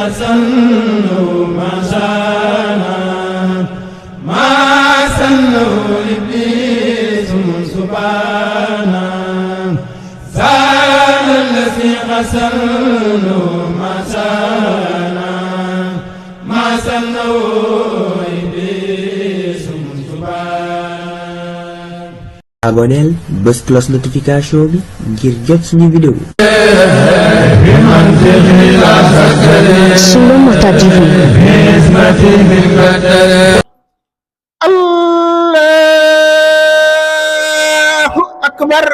أسنه ما شانا ما سنه إبليس سبحانا زال الذي غسله ما شانا ما سنه إبليس سبحانا. aboneel bës cloche notification bi ngir jot suñu vidéo. Sunu Mata TV. Allahu akbar.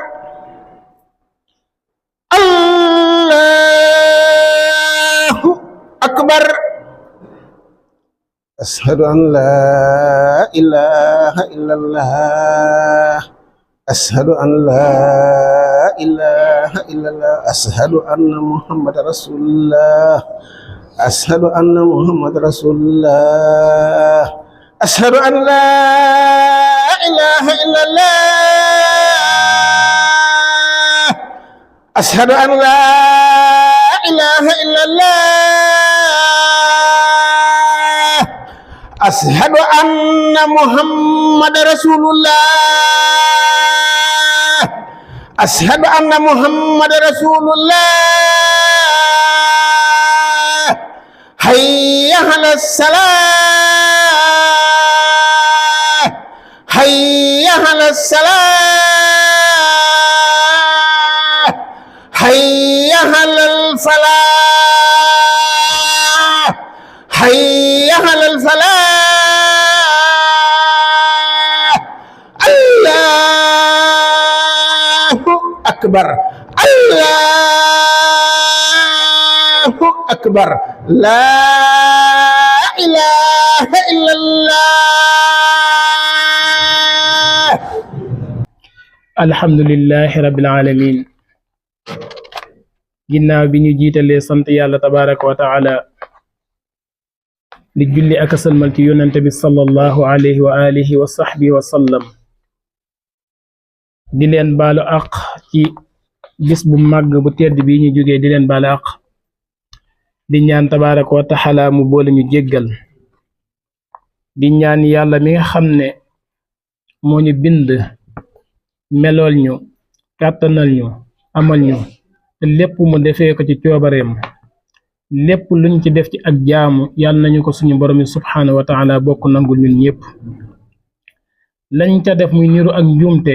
Allahu akbar. Ashhadu an la ilaha illallah. Ashhadu an la ilaha illallah. Ashhadu anna Muhammad Rasulullah. Ashhadu anna Muhammad Rasulullah. Ashhadu an la ilaha illallah. Ashhadu an la ilaha illallah. Ashhadu anna Muhammad Rasulullah. Ashhadu anna Muhammad Rasulullah. Hayya 'alas salah. Hayya 'alas salah. Hayya 'alal falah. Hayya 'alal falah. Allahu akbar. Allahu akbar. La ilaha illallah. alhamdulillahi rabbil alamin. ginnaaw bi ñu jiitalee sant yàlla tabaraka wa taala di julli ak salmal ci yonante bi sallallahu alayhi wa alihi wa sahbihi wa sallam. di leen baalu àq ci bis bu màgg bu tedd bi ñu jógee di leen baalu àq di ñaan tabaraka wa taala mu boole ñu jéggal. di ñaan yàlla mi nga xam ne moo ñu bind melool ñu kàttanal ñu amal ñu te lépp mu defee ko ci coobareem lépp luñ ci def ci ak jaamu yàlla nañu ko suñu borom yi subhaanahu wa taala bokk nangul ñun ñépp. lañ ca def muy niru ak njuumte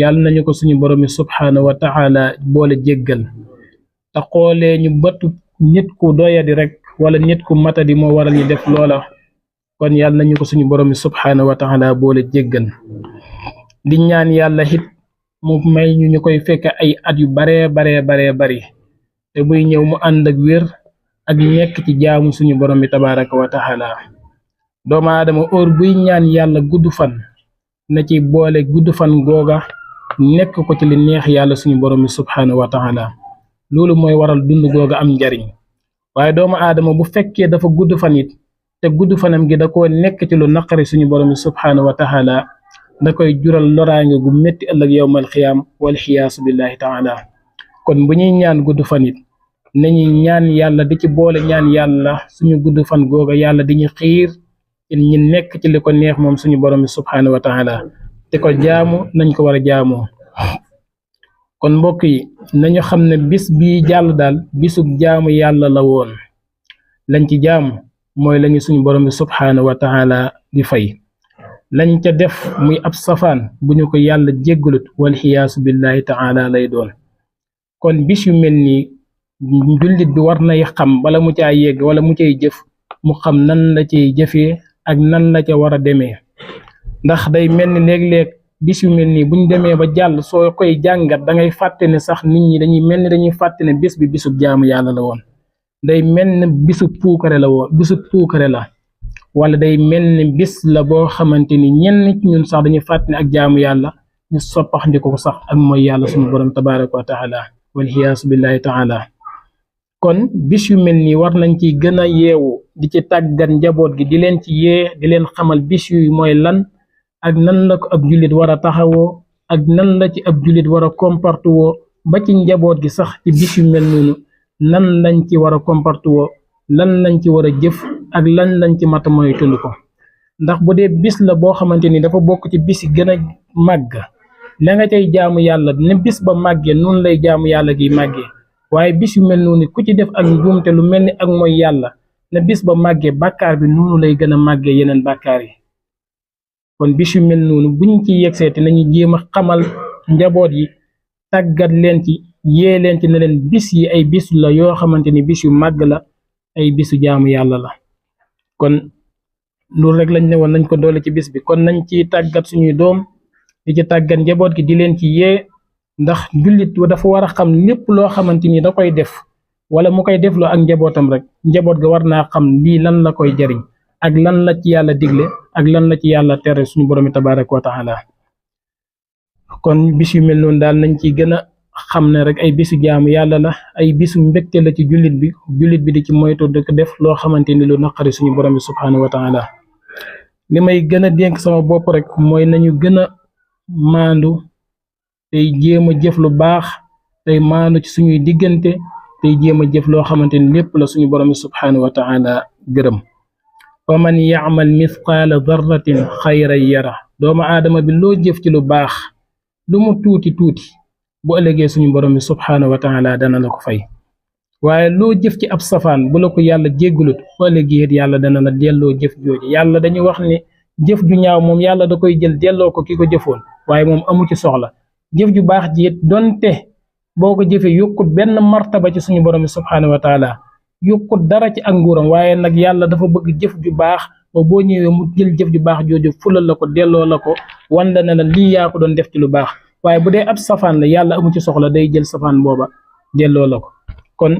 yàlla nañu ko suñu borom yi subhaanahu wa taala boole jéggal te xoolee ñu bëtu nit ku doyadi rek wala nit ku matadi moo waral ñu def loola kon yàlla nañu ko suñu borom yi subhaanahu wa taala boole jéggal. di ñaan yàlla it mu may ñu koy fekk ay at yu baree bari te buy ñëw mu ànd ak wér ak nekk ci jaamu suñu borom bi tabaraka wa taala. doomu aadama óor buy ñaan yàlla gudd fan na ci boole gudd fan googa nekk ko ci li neex yàlla suñu borom bi subhaanahu wa taala. loolu mooy waral dund googa am njariñ. waaye doomu aadama bu fekkee dafa gudd fan it te gudd fanam gi da koo nekk ci lu naqari suñu borom bi subhaanahu wa taala da koy jural loraange gu métti ëllëg yowmal xiyaam wal xiyaasu billahi taala. kon bu ñuy ñaan gudd fan it nañuy ñaan yàlla di ci boole ñaan yàlla suñu gudd fan googa yàlla di ñu xiir ci ñi nekk ci li ko neex moom suñu borom bi subhaanahu wa taala te ko jaamu nañ ko war a jaamoo. kon mbokk yi nañu xam ne bis bii jàll daal bisub jaamu yàlla la woon. lañ ci jaamu mooy lañu suñu borom bi subhaanahu wa taala di fay. lañ ca def muy ab safaan bu ñu ko yàlla jéggalut wal xiyaasu billahi taala lay doon. kon bis yu mel nii jullit bi war nay xam bala mu caa yegg wala mu cay jëf mu xam nan la cay jëfee ak nan la ca war a demee. ndax day mel ni léeg-léeg bis yu mel nii buñ demee ba jàll soo koy jàngat da ngay fàtte ne sax nit ñi dañuy mel ni dañuy fàtte ne bis bi bisub jaamu yàlla la woon. day mel ni bisub puukare la woon bisub puukare la wala day mel ni bis la boo xamante ni ñenn ci ñun sax dañuy fàtte ne ak jaamu yàlla ñu soppax ndiko ko sax ak mooy yàlla suñu borom tabaraka wa taala wal xiyaasu billahi taala. kon bis yu mel nii war nañ ci gën a yeewu di ci tàggat njaboot gi di leen ci yee di leen xamal bis yu mooy lan ak nan la ko ab jullit war a taxawoo ak nan la ci ab jullit war a comporte woo ba ci njaboot gi sax ci bis yu mel noonu nan lañ ci war a comporte woo lan lañ ci war a jëf ak lan lañ ci mat mooy tund ko ndax bu dee bis la boo xamante ni dafa bokk ci bis yi gën a màgg la nga cay jaamu yàlla ne bis ba màggee noonu lay jaamu yàlla gi màggee waaye bis yu mel noonu ku ci def ak njuumte lu mel ni ak mooy yàlla ne bis ba màggee bàkkaar bi noonu lay gën a màggee yeneen bàkkaar yi kon bis yu mel noonu buñ ci yegseeti nañu jéem a xamal njaboot yi tàggat leen ci yee leen ci ne leen bis yi ay bis la yoo xamante ni bis yu màgg la ay bisu jaamu yàlla la kon loolu rek lañ ne woon nañ ko doole ci bis bi kon nañ ci tàggat suñuy doom di ci tàggat njaboot gi di leen ci yee ndax jullit dafa war a xam lépp loo xamante ni da koy def wala mu koy defloo ak njabootam rek njaboot ga war naa xam lii lan la koy jariñ ak lan la ci yàlla digle ak lan la ci yàlla tere suñu borom tabaaraka wa taala kon bis yu mel noonu daal nañ ci gën a xam ne rek ay bisu jaamu yàlla la ay bisu mbégte la ci jullit bi di ci moytu di ko def loo xamante ni lu naqari suñu borom bi subhaanahu wa taala li may gën a dénk sama bopp rek mooy nañu gën a maandu tey jéem a jëf lu baax tey maandu ci suñuy diggante tey jéem a jëf loo xamante ni lépp la suñu borom bi subhaanahu wa taala gërëm wa man yaamal mithqaala darratin xayran yara doomu aadama bi loo jëf ci lu baax lu mu tuuti tuuti bu ëllëgee suñu borom bi subhaanahu wa taala dana la ko fay waaye loo jëf ci ab safaan bu la ko yàlla jéggalut bu ëllëgee yàlla dana la delloo jëf jooju yàlla dañuy wax ne jëf ju ñaaw moom yàlla da koy jël delloo ko ki ko jëfoon waaye moom amu ci soxla jëf ju baax ji it donte boo ko jëfee yokkut benn martaba ci suñu borom bi subhaanahu wa taala yokkut dara ci ak nguuram waaye nag yàlla dafa bëgg jëf ju baax ba boo ñëwee mu jël jëf ju baax jooju fulal la ko delloo la ko wan la ne la lii yaa ko doon def ci lu baax waaye bu dee ab safaan la yàlla amu ci soxla day jël safaan booba delloo la ko kon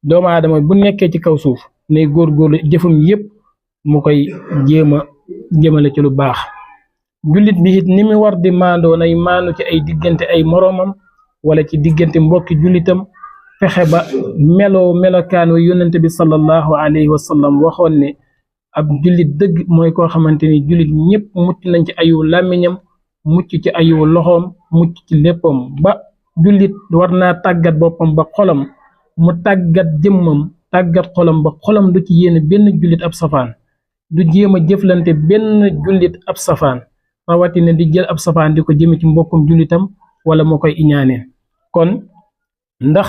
doomu aadama bu nekkee ci kaw suuf nay góorgóorlu jëfam yépp mu koy jéem a jëmale ci lu baax jullit bi it ni mu war di maandoo nay maandu ci ay diggante ay moroomam wala ci diggante mbokki jullitam fexe ba melokaan wa yonente bi sallallahu alayhi wa sallam waxoon ne ab jullit dëgg mooy koo xamante ni jullit ñëpp mucc nañ ci ayu làmmiñam mucc ci ayu loxoom mucc ci léppam ba jullit war naa tàggat boppam ba xolam mu tàggat jëmmam tàggat xolam ba xolam du ci yéene benn jullit ab safaan du jéem a jëflante benn jullit ab safaan rawatina di jël ab safaan di ko jëme ci mbokkum jullitam wala moo koy iñaaneen kon ndax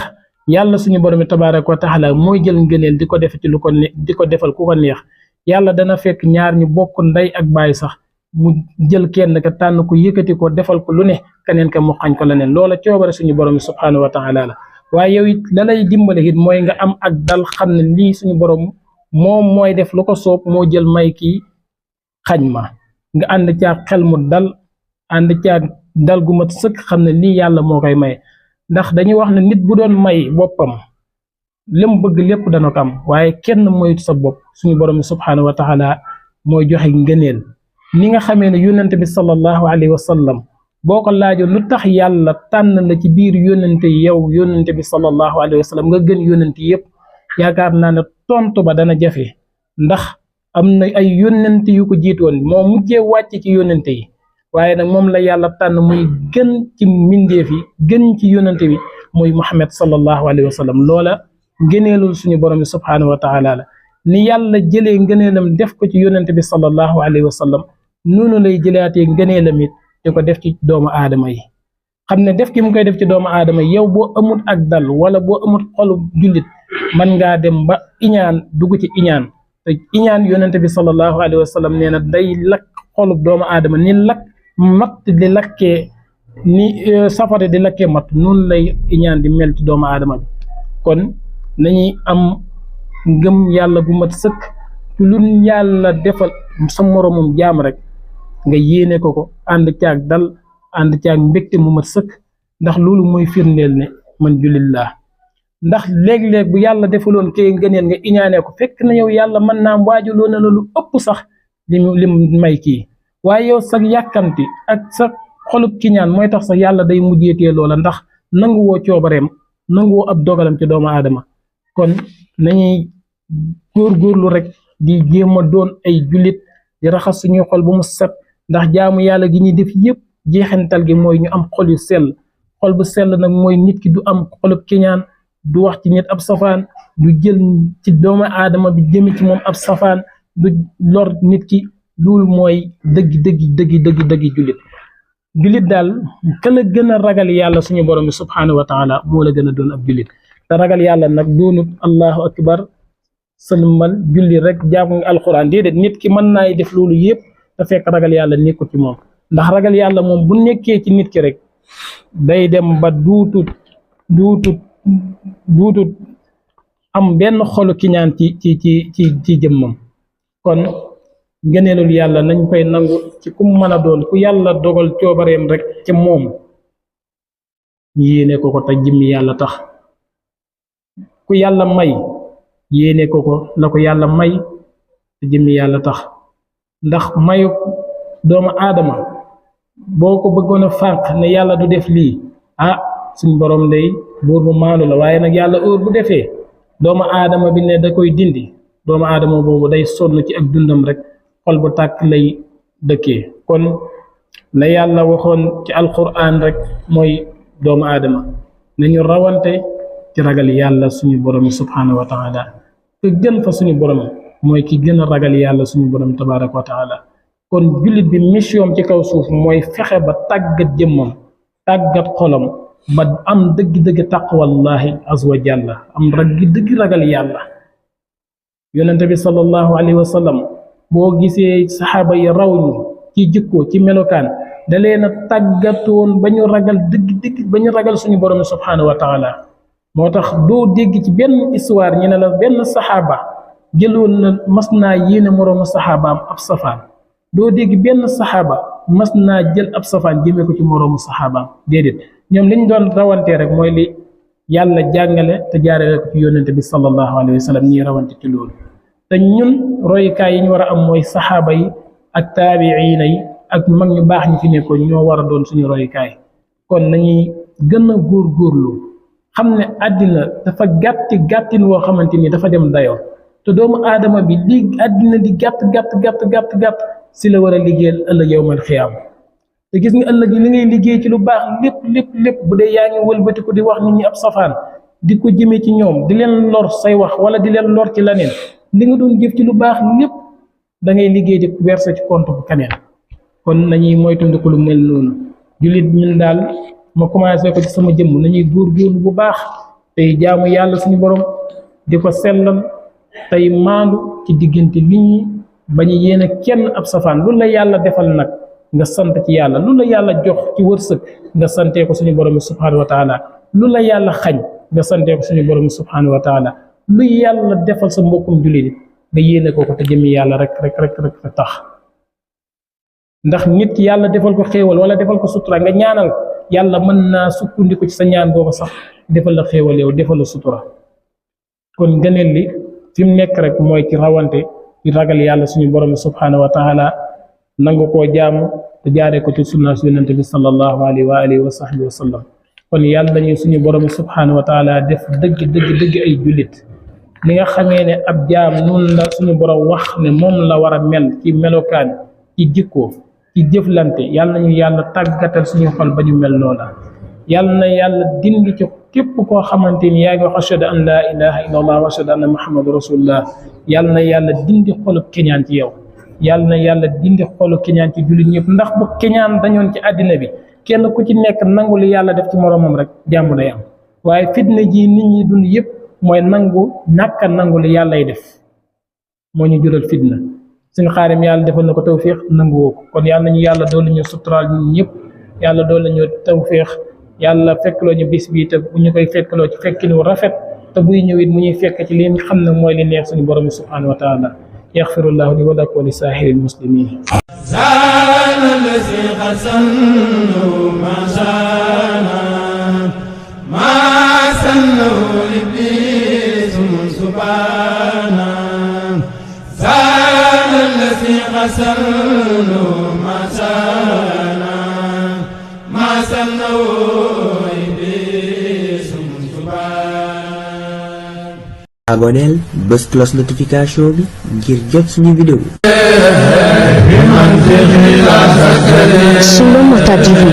yàlla suñu borom tabaaraka wa taala mooy jël ngëneel di ko def ci lu ko di ko defal ku ko neex yàlla dana fekk ñaar ñu bokk ndey ak baay sax mu jël kenn ka tànn ko yëkkati ko defal ko lu ne keneen ka mu xañ ko leneen loola coobare suñu borom subhaanahu wa taala la waaye yow it la lay dimbale it mooy nga am ak dal xam ne lii suñu borom moom mooy def lu ko soob moo jël may kii xañ ma nga ànd caag xel mu dal ànd caag dal gu mat sëkk xam ne lii yàlla moo koy may ndax dañuy wax ne nit bu doon may boppam lim bëgg lépp dana ko am waaye kenn moytu sa bopp suñu borom bi subhaanahu wa taala mooy joxe ngëneel ni nga xamee ne yónnante bi sallallahu alayhi wa sallam boo ko laajoon lu tax yàlla tànn la ci biir yónnante yow yónnante bi sallallahu alayhi wa sallam nga gën yónnante yépp yaakaar naa ne tontu ba dana jafe ndax am na ay yónnante yu ko jiitoon moo mujjee wàcc ci yónnante yi waaye nag moom la yàlla tànn muy gën ci mbindeef yi gën ci yónnante bi muy Muhammad sallallahu alayhi wa sallam loola ngëneelul suñu borom bi subhaanahu wa taala la ni yàlla jëlee ngëneelam def ko ci yónnante bi sallallahu alayhi wa sallam noonu lay jëlaatee ngëneelam it di ko def ci doomu aadama yi xam ne def ki mu koy def ci doomu aadama yi yow boo amut ak dal wala boo amut xolu jullit man ngaa dem ba iñaan dugg ci iñaan te iñaan yónnante bi sallallahu alayhi wa sallam nee na day lakk xolub doomu aadama ni lakk matt di lakkee ni safara di lakkee matt noonu lay iñaan di mel ci doomu aadama bi kon nañuy am ngëm yàlla gu mat sëkk ci lu yàlla defal sa moroomum jaam rek nga yéene ko ko ànd caag dal ànd caag mbégte mu mat sëkk ndax loolu mooy firndeel ne man jullit laa ndax léeg-léeg bu yàlla defaloon kay ngëneel nga iñaanee ko fekk na yow yàlla mën naa waajuloo na la lu ëpp sax lim may kii waaye yow sa yàkkamti ak sa xolub kiñaan mooy tax sax yàlla day mujjeetee loola ndax nangu woo coobareem nangu woo ab dogalam ci doomu aadama kon nañuy góorgóorlu rek di jéem a doon ay jullit di raxas suñuy xol bu mu set ndax jaamu yàlla gi ñuy def yépp jeexantal gi mooy ñu am xol yu sell xol bu sell nag mooy nit ki du am xolub kiñaan du wax ci nit ab safaan du jël ci doomu aadama bi jëmi ci moom ab safaan du lor nit ki loolu mooy dëgg jullit daal ka la gën a ragal yàlla suñu borom bi subhaanahu wa taala moo la gën a doon ab jullit te ragal yàlla nag doonut allahu akbar sëlmal julli rek jaamu nga alquran déedéet nit ki mën naay def loolu yëpp te fekk ragal yàlla nekkul ci moom ndax ragal yàlla moom bu nekkee ci nit ki rek day dem ba duutut am benn xolu kiñaan ci jëmmam kon ngëneelul yàlla nañ koy nangu ci ku mën a doon ku yàlla dogal coobareem rek ci moom ñu yéene ko te jëmmi yàlla tax ku yàlla may yéene ko la ko yàlla may te jëmmi yàlla tax ndax mayu doomu aadama boo ko bëggoon a fànq ne yàlla du def lii suñ borom day buur bu maanu la waaye nag yàlla heure bu defee doomu aadama bi ne da koy dindi doomu aadama boobu day sonn ci ak dundam rek xol bu tàkk lay dëkkee kon la yàlla waxoon ci alquran rek mooy doomu aadama nañu rawante ci ragal yàlla suñu borom subhanahu wa taala te gën fa suñu borom mooy ki gën a ragal yàlla suñu borom tabaraka wa taala kon jullit bi mission ci kaw suuf mooy fexe ba tàggat jëmmam tàggat xolam ba am dëgg-dëgg taqwallahi azza wa jalla am dëgg ragal yàlla yonente bi sallallahu alayhi wa sallam boo gisee saxaaba yi raw ñu ci jikko ci melokaan da leen a tàggatoon ba ñu ragal dëgg ba ñu ragal suñu borom subhanahu wa taala moo tax doo dégg ci benn histoire ñu ne la benn saxaaba jëloon na mas naa yéene moroomu saxaabaam ab safaan doo dégg benn saxaaba mas naa jël ab safaan jëmee ko ci moroomu saxaabaam déedéet ñoom liñ doon rawantee rek mooy li yàlla jàngale te jaarale ko ci yónnente bi sallallahu alayhi wa sallam ñii rawante ci loolu te ñun royukaay yi ñu war a am mooy saxaaba yi ak taabiina yi ak mag ñu baax ñi fi nekkoon ñoo war a doon suñu royukaay kon nañuy gën a góorgóorlu xam ne àddina dafa gàttin woo xamante ni dafa dem dayoo te doomu aadama bi li àddina di gàtt si la war a liggéeyal ëllëg yawmal xiyaam te gis nga ëllëg li ngay liggéey ci lu baax lépp bu dee yaa ngi wëlbati ko di wax nit ñi ab safaan di ko jëmee ci ñoom di leen lor say wax wala di leen lor ci leneen li nga doon jëf ci lu baax lépp da ngay liggéey di verser ci compte bu keneen kon nañuy moytandiku lu mel noonu jullit ñun daal ma commencé ko ci sama jëmm nañuy góorgóorlu bu baax tey jaamu yàlla suñu borom di ko sellal tey maandu ci diggante nit ñi bañu yéene kenn ab safaan lu la yàlla defal nag nga sant ci yàlla lu la yàlla jox ci wërsëg nga santee ko suñu borom subhanahu wa taala lu la yàlla xañ nga santee ko suñu borom subhanahu wa taala lu yàlla defal sa mbokkum jullit nga yéene ko te jëmi yàlla rek tax ndax nit yàlla defal ko xéewal wala defal ko sutura nga ñaanal yàlla mën naa sukkandiku ci sa ñaan googu sax defal la xéewal yow defal la sutura kon gëneel li fi mu nekk rek mooy ci rawante ci ragal yàlla suñu borom subhanahu wa taala nangu koo jaamu te jaaree ko ci sunna yonente bi sallallahu alayhi wa alihi wa sahbihi wa sallam kon yàlla dañuy suñu borom subhanahu wa taala def dëgg ay jullit li nga xamee ne ab jaam noonu la suñu borom wax ne moom la war a mel ci melokaan ci jikko ci jëflante yàlla nañu yàlla tàggatal suñu xol ba ñu mel noona yàlla na yàlla dindi ci képp koo xamante ni yaa ngi wax ashhadu an laa ilaha illa allah wa ashhadu anna muhammadu rasulullah yàlla na yàlla dindi xolu keñaan ci yow yàlla na yàlla dindi xolu keñaan ci jullit ñëpp ndax bu keñaan dañoon ci àddina bi kenn ku ci nekk nangu li yàlla def ci moroomam rek jàmm day am waaye fitna ji nit ñi dund yëpp mooy ñàkk a nangu li yàllay def moo ñu jural fitna suñu xaarim yàlla defal na ko tawfiix nanguwoo ko kon yàlla nañu yàlla doolu ñu suturaal ñun ñëpp yàlla doolu ñu tawfiix yàlla fekkloo ñu bis bi te bu ñu koy fekkloo ci fekkinu rafet te buy ñëwit mu ñuy fekk ci li xam ne mooy li neex suñu borom subhanahu wa taala yaxfirullahu li wa lakum wa li saahiril muslimin aboneel bës cloche notification bi ngir jot suñu vidéo. Solo Mota TV.